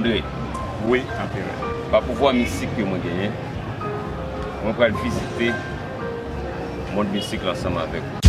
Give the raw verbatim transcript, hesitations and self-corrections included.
Wi, Anperè. Pa pouvwa mistik ke mwen genyen, mwen pral vizite mond mistik la ansanm avèk ou.